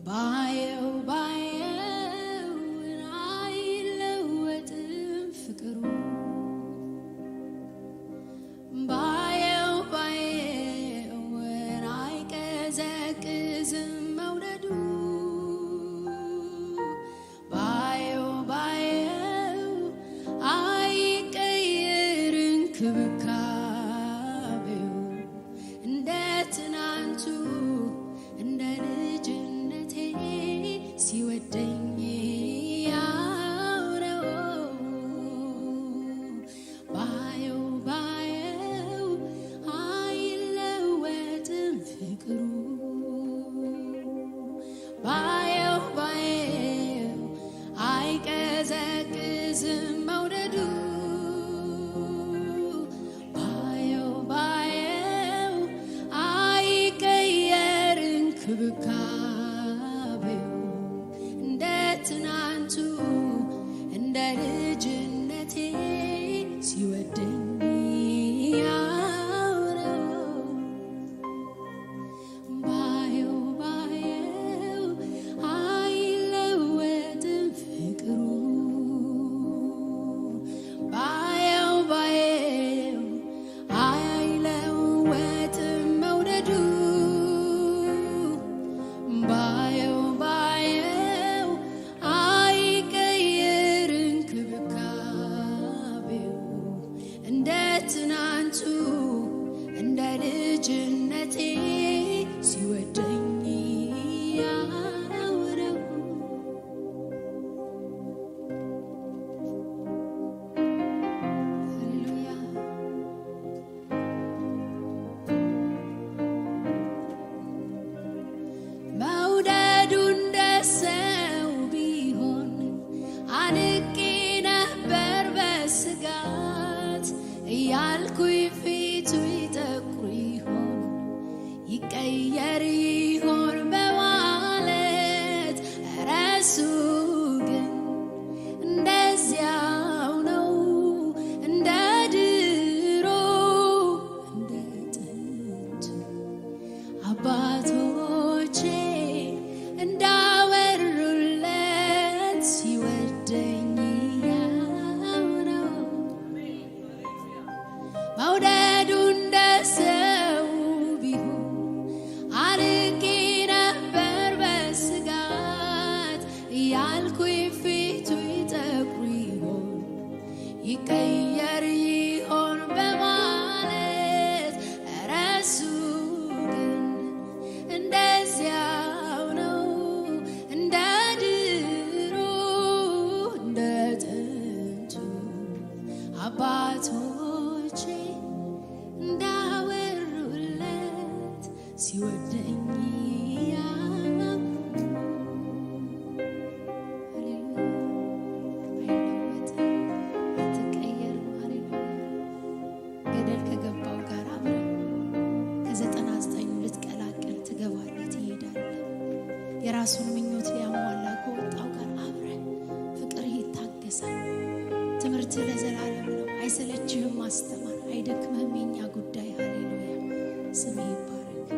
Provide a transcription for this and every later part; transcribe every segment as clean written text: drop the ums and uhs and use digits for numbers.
ባየው ባየው አይለወጥም ፍቅሩ፣ ባየው ባየው አይቀዘቅዝም መውደዱ፣ ባየው ባየው አይቀየር እንክብካቤው፣ እንደ ትናንቱ እንደ ልጅነቴ ሲወደኝ ያው ነው። ባየው ባየው አይለወጥም ፍቅሩ፣ ባየው ባየው አይቀዘቅዝም መውደዱ፣ ባየው ባየው አይቀየር እንክብካቤው፣ እንደ ትናንቱ እንደ ልጅነቴ ሲወደኝ ያው ነው። ባየው ባየው አይለወጥም ፍቅሩ፣ ባየው ባየው አይለወጥም መውደዱ፣ ባየው ባየው አይቀየር እንክብካቤው፣ እንደ ትናንቱ እንደ ልጅነቴ ሲወደኝ ያው ነው። ሃሌሉያ። መውደዱ እንደ ሰው ቢሆን አንቄ ነበር በስጋት እያልኩኝ፣ ፊቱ ይጠቁር ይሆን ይቀየር ይሆን በማለት፣ እረ እሱ ግን እንደዚያው ነው፣ እንደ ድሮ እንደ ጥንቱ አባቶቼ እንዳወሩለት ሲወደኝ ያው ነው። መውደዱ እንደ ሰው ቢሆን አርቄ ነበር በስጋት እያልኩኝ፣ ፊቱ ይጠቁር ይሆን ይቀየር ይሆን በማለት፣ እረ እሱ ግን እንደዚያው ነው፣ እንደ ድሮ እንደ ጥንቱ አባቶቼ እንዳወሩለት ሲወደኝ ያው። ሃሌሉያ። አይለወጥም፣ አትቀየርም። ሃሌሉያ። ገደል ከገባው ጋር አብረህ ከ99ኙ ልትቀላቀል ትገባለህ፣ ትሄዳለህ። የራሱን ምኞት ሊያሟላ ከወጣው ጋር አብረህ ፍቅርህ ይታገሳል። ትምህርትህ ለዘላለም ነው። አይሰለችህም ማስተማር፣ አይደክምህም የኛ ጉዳይ። ሃሌሉያ። ስምህ ይባረክ።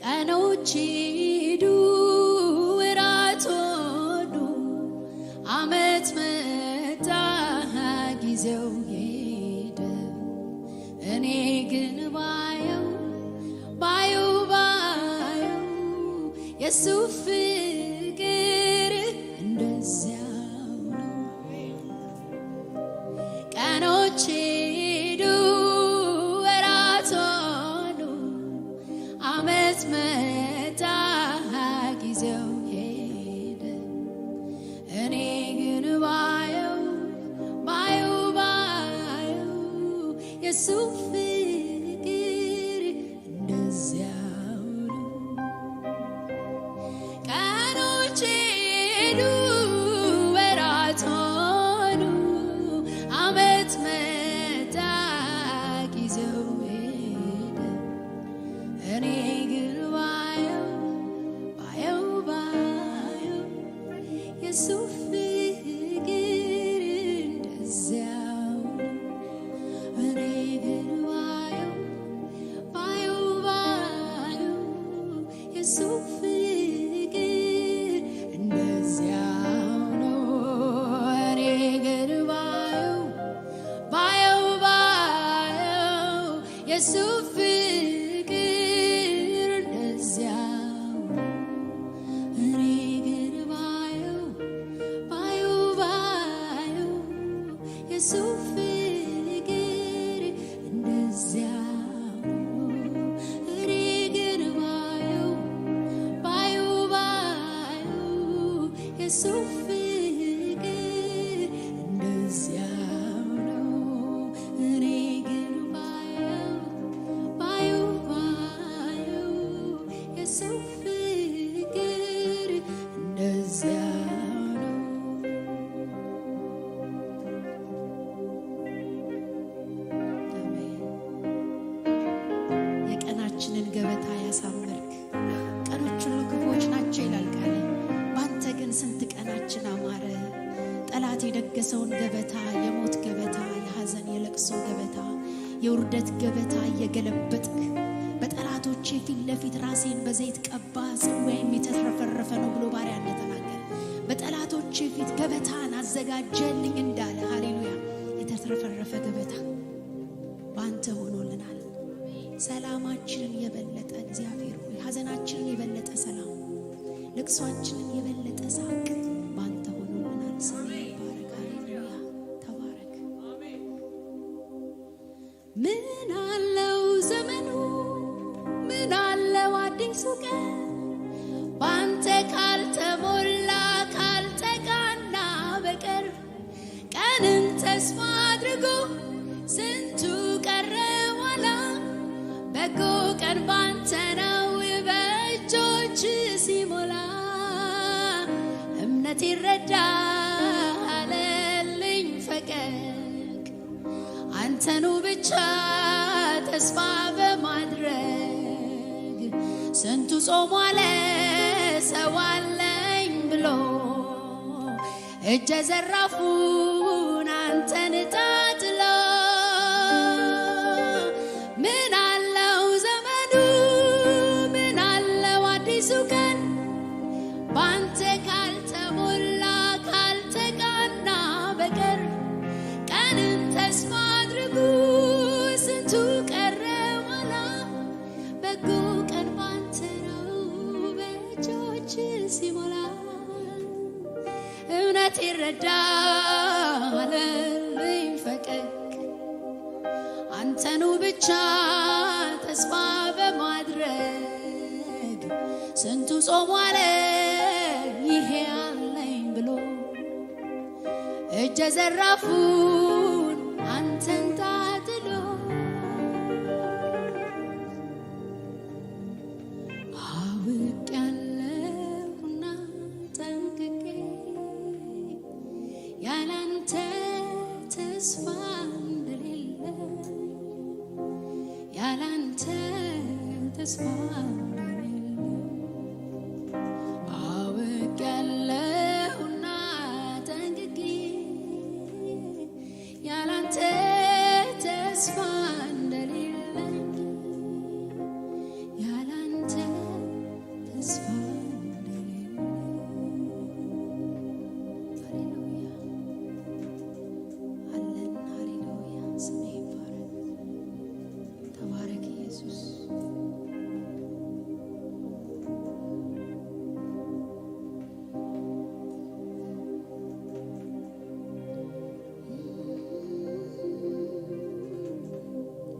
ቀኖች ሄዱ፣ ወራት ሆኑ፣ ዓመት መጣ፣ ጊዜው ሄደ። እኔ ግን ባየው ባየው ባየው የሱ ፍቅር እንደዚያው ነው። ቀኖች ሄዱ፣ ወራት ሆኑ፣ ዓመት መጣ፣ ጊዜው ሄደ። እኔ ግን ባየው ባየው ባየው የሱ ፍቅር እንደዚያው ነው። ቀኖች ሄዱ፣ ወራት ሆኑ፣ ዓመት መጣ፣ ጊዜው ሄደ። እኔ ግን ባየው ባየው ባየው የሱ ፍቅር እንደዚያው ነው። እኔ ገበታ ያሳመርክ፣ ቀኖች ሁሉ ክፉዎች ናቸው ይላል ቃል። በአንተ ግን ስንት ቀናችን አማረ። ጠላት የደገሰውን ገበታ፣ የሞት ገበታ፣ የሐዘን የለቅሶ ገበታ፣ የውርደት ገበታ እየገለበጥክ በጠላቶቼ ፊት ለፊት ራሴን በዘይት ቀባ፣ ጽዋዬም የተትረፈረፈ ነው ብሎ ባሪያ እንደተናገረ፣ በጠላቶቼ ፊት ገበታን አዘጋጀልኝ እንዳለ፣ ሃሌሉያ፣ የተትረፈረፈ ገበታ በአንተ ሆኖልናል። ሰላማችንን የበለጠ እግዚአብሔር ሆይ፣ ሐዘናችንን የበለጠ ሰላም፣ ልቅሷችንን የበለጠ ሳቅ በአንተ ሆኖልናል። ስምህ ይባረክ። ሃሌሉያ፣ ተባረክ። ምን አለው ዘመኑ፣ ምን አለው አዲሱ ቀን፣ በአንተ ካልተሞላ ካልተቃና በቀር? ቀንን ተስፋ አድርጎ ስንቱ ቀረ ኋላ። በጎ ቀን ባንተ ነው በእጆች ሲሞላ። እምነት ይረዳለልኝ ፈቀቅ አንተኑ ብቻ ተስፋ በማድረግ። ስንቱ ጾም ዋለ ሰው አለኝ ብሎ፣ እጀ ዘራፉን አንተን ጣጥሎ። ምን አለው ዘመኑ፣ ምን አለው አዲሱ ቀን፣ በአንተ ካልተሞላ ካልተቃና በቀር? ቀንን ተስፋ አድርጎ ስንቱ ቀረ ኋላ። በጎ ቀን ባንተ ነው በእጆች ሲሞላ። እምነት ይረዳለልኝ ፈቀቅ አንተኑ ብቻ ተስፋ በማድረግ። ስንቱ ጾም ዋለ ይሄ አለኝ ብሎ፣ እጀ ዘራፉን አንተን ታጥሎ። አውቄያለሁና ጠንቅቄ ያላንተ ተስፋ እንደሌለ፣ ያላንተ ተስፋ እንደሌለ። አውቄያለሁና ጠንቅቄ ያላንተ ተስፋ እንደሌለኝ፣ ያላንተ ተስፋ እንደሌለኝ። ሃሌሉያ አለን። ሃሌሉያ፣ ስምህ ይባረክ። ተባረክ ኢየሱስ።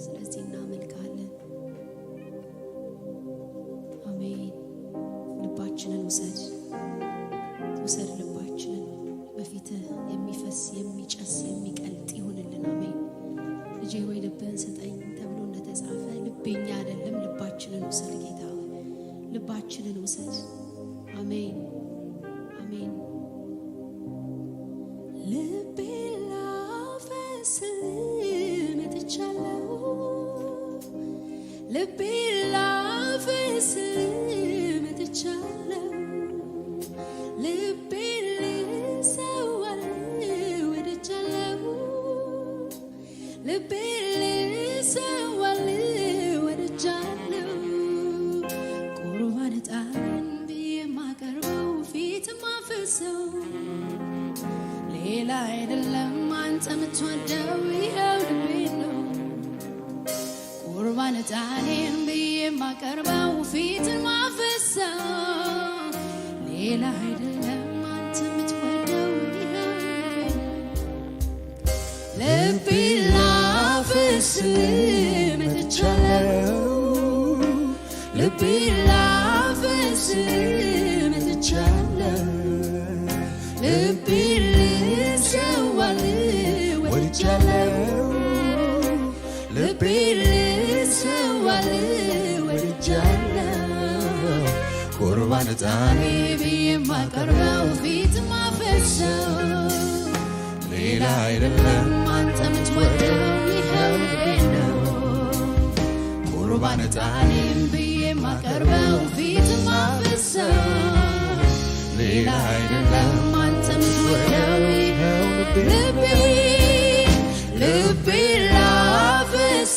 ስለዚህ እናመልካለን። አሜን። ልባችንን ውሰድ፣ ውሰድ ልባችንን፣ በፊትህ የሚፈስ፣ የሚጨስ፣ የሚቀልጥ ይሁንልን። አሜን። ልጄ ወይ ልብህን ስጠኝ ተብሎ እንደተጻፈ ልቤኛ አይደለም፣ ልባችንን ውሰድ ጌታ ሆይ፣ ልባችንን ውሰድ። አሜን፣ አሜን። ልቤ ላፈስ መጥቻለሁ፣ ልቤ ላፈስ መጥቻለሁ፣ ልቤ ልሰዋል ወድጃለሁ፣ ልቤ ልሰዋል ወድጃለሁ። ቁርባን ዕጣን ብዬ የማቀርበው፣ ፊት ማፈሰው ሌላ አይደለም፣ አንተ የምትወደው ይኸው ልቤ ነው። ቁርባን ዕጣኔን ብዬ የማቀርበው፣ ፊት ማፈሰው ሌላ አይደለም፣ አንተ የምትወደው ይኸው ልቤ ነው። ልቤ ላፈስ መጥቻለሁ፣ ልቤ ላፈስ መጥቻለሁ፣ ልቤ ልሰዋል ወድጃለሁ፣ ልቤ ልሰዋል ወድጃለሁ። ቁርባን ዕጣኔ ብዬ የማቀርበው፣ ፊት ማፈሰው ሌላ አይደለም፣ አንተ የምትወደው ይኸው ልቤ ነው። ቁርባን ዕጣኔን ብዬ ማቀርበው ፊት ማፈሰው ሌላ አይደለም አንተ የምትወደው ይኸው ልቤ ልቤ ላፈስ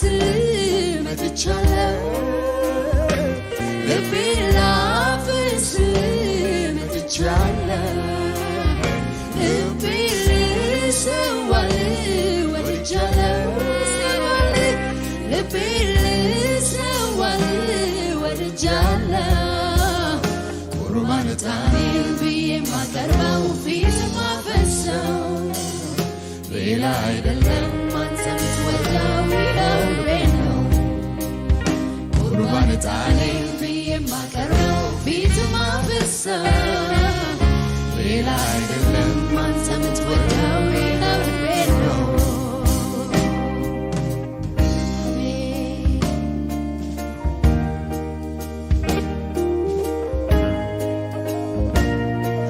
መጥቻለሁ ልቤ ላፈስ መጥቻለሁ ልቤ ልሰዋል ወድጃለሁ ልቤ ልሰዋል ወድጃለሁ ቁርባን ዕጣኔን ብዬ ማቀርበው ፊት ማፈሰው ሌላ አይደለም አንተ የምትወደው ይኸው ልቤ ነው። ቁርባን ዕጣኔን ብዬ ማቀርበው ፊት ማፈሰው ሌላ አይደለም አንተ የምትወደው ይኸው ልቤ ነው። አሜን።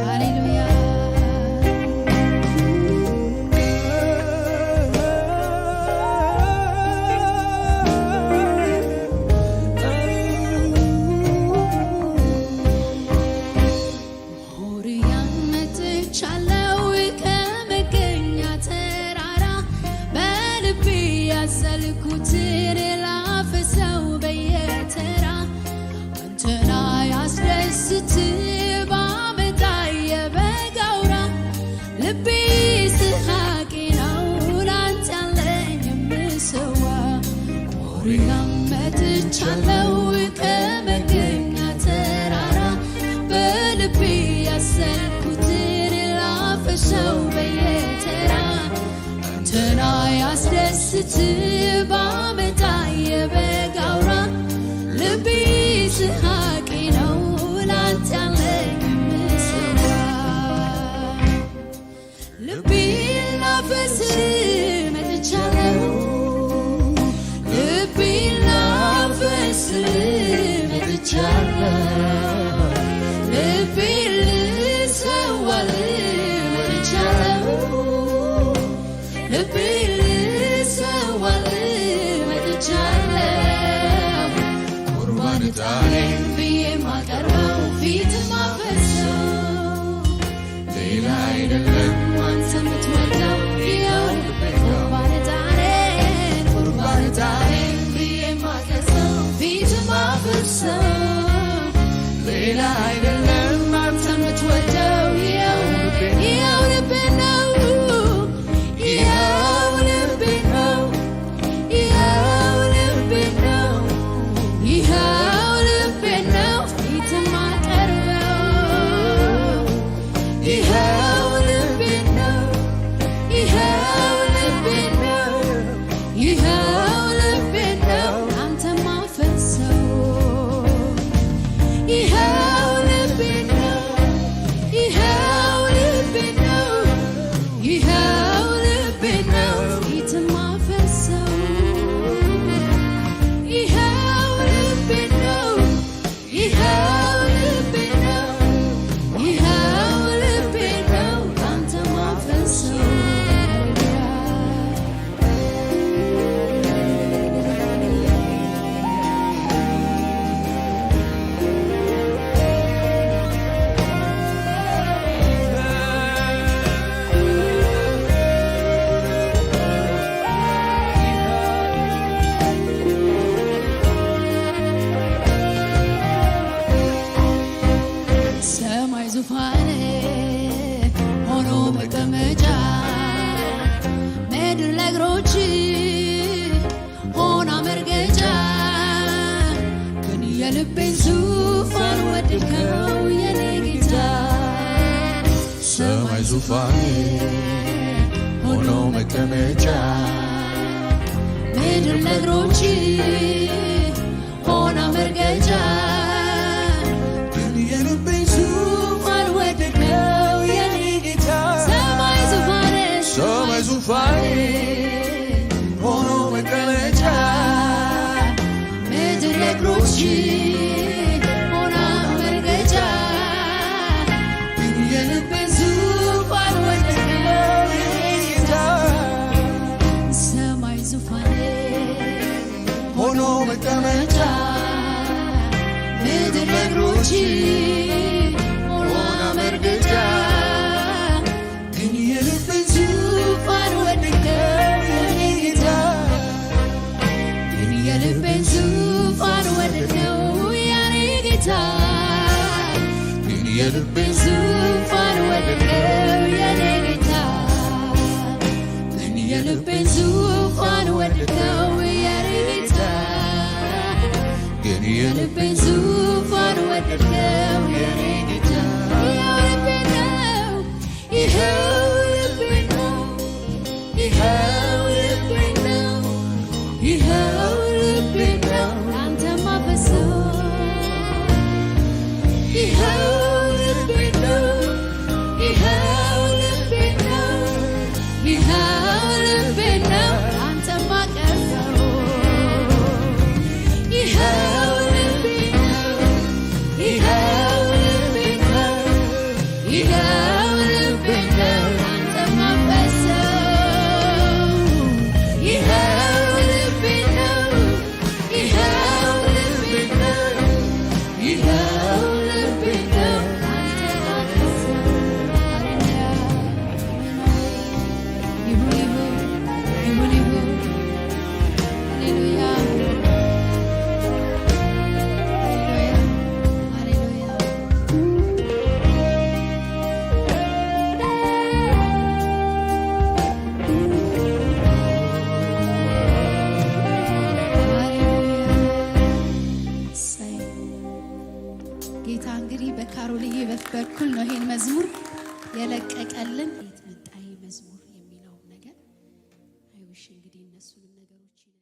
ሃሌሉያ። ሆርያን መጥቻለሁ ከመገኛ ተራራ በልቤ ያዘልኩትን ላፍሰው በየተራ አንተና ያስደስት ባመጣ የበግ አውራ ልቤ ስሐቄ ነው ላንተ ያለኝ የምሰዋ ሆርያን መጥቻለሁ ከመገኛ ተራራ በልቤ ያሰብኩትን ላፈሰው በየተራ አንተና ያስደስት ባመጣ የበግ አውራ ልቤ ስሐቄ ነው ላንተ ያለኝ ምስዋ ልቤ ላፈስ መጥቻለሁ ልቤ ላፈስ መጥቻለሁ ልቤ ልሰዋል መጥቻለሁ ልቤ ልሰዋል መጥቻለሁ ቁርባን ዕጣኔን ብዬ ማቀርበው ፊት ማፈሰው ሌላ አይደለም አንተ የምትወደው ይኸው ቁርባን ዕጣኔን ቁርባን ዕጣኔን ብዬ ማቀርበው ፊት ማፈሰው ሌላ አይደለም አንተ የምትወደው ይኸው ይኸው ልቤ ነው ይኸው ልቤ ነው ይኸው ልቤ ነው ይኸው ልቤ ነው ፊት ማቀርበው ይኸው ልቤ ነው ይኸው ልቤ ነው ይኸው ልቤ ነው አንተ ማፈሰው ይኸው ልቤ ነው ይኸው ልቤ ነው ይኸው ልቤ ነው ፊት ማፈሰው ይኸው ልቤ ነው ይኸው ልቤ ነው ይኸው ልቤ ነው አንተ ማፈሰው። ሰማይ ዙፋን ሆኖ መቀመጫ ምድር ለእግሮች ሆና መርገጫ ግን የልቤን ዙፋን ወደድከው የኔ ጌታ ሰማይ ዙፋኔ ሆኖ መቀመጫ ምድር ለእግሮች ሆና መርገጫ ግን የልቤን ዙፋን ወደድከው የኔ ጌታ ሰማይ ዙፋን ሰማይ ዙፋኔ ሆኖ መቀመጫ ምድር ለእግሮች ሆና መርገጫ ግን የልቤን ዙፋን ወደድከው የኔ ጌታ ሰማይ ዙፋን ሆኖ መቀመጫ የእግሮች ሆና መርገጫ። ግን የልቤን ዙፋን ወደድከው የኔ ጌታ። ግን የልቤን ዙፋን ወደድከው የኔ ጌታ። ግን የልቤን ዙፋን ወደድከው የኔ ጌታ። ግን የልቤን ዙፋን ወደድከው የኔ ጌታ። ግን የልቤን ዙፋን ወደድከው የኔ ጌታ። ይኸው ልቤ ነው፣ ይኸው ልቤ ነው፣ ይኸው ልቤ ነው፣ ይኸው ልቤ ነው ላንተ ማፈሰው። ይኸው ልቤ ነው፣ ይኸው ልቤ ነው፣ ይኸው ልቤ ነው ላንተ ማቀርበው። ይኸው ልቤ ነው፣ ይኸው ልቤ ነው፣ ይኸው ልቤ ነው ላንተ ማፈሰው። ይኸው ልቤ ነው፣ ይኸው ልቤ ነው፣ ይኸው ልቤ ነው ላንተ ማፈሰው። ይሁን ይሁን ይሁን ይሁን። ሃሌሉያ፣ ሃሌሉያ፣ ሃሌሉያ። ሃሌሉያ። እሰይ። ጌታ እንግዲህ በካሮልዬ በኩል ነው ይሄን መዝሙር የለቀቀልን። የት መጣ ይሄ መዝሙር የሚለውም ነገር I wish እንግዲህ እነሱንም ነገሮች ይነግሩናል።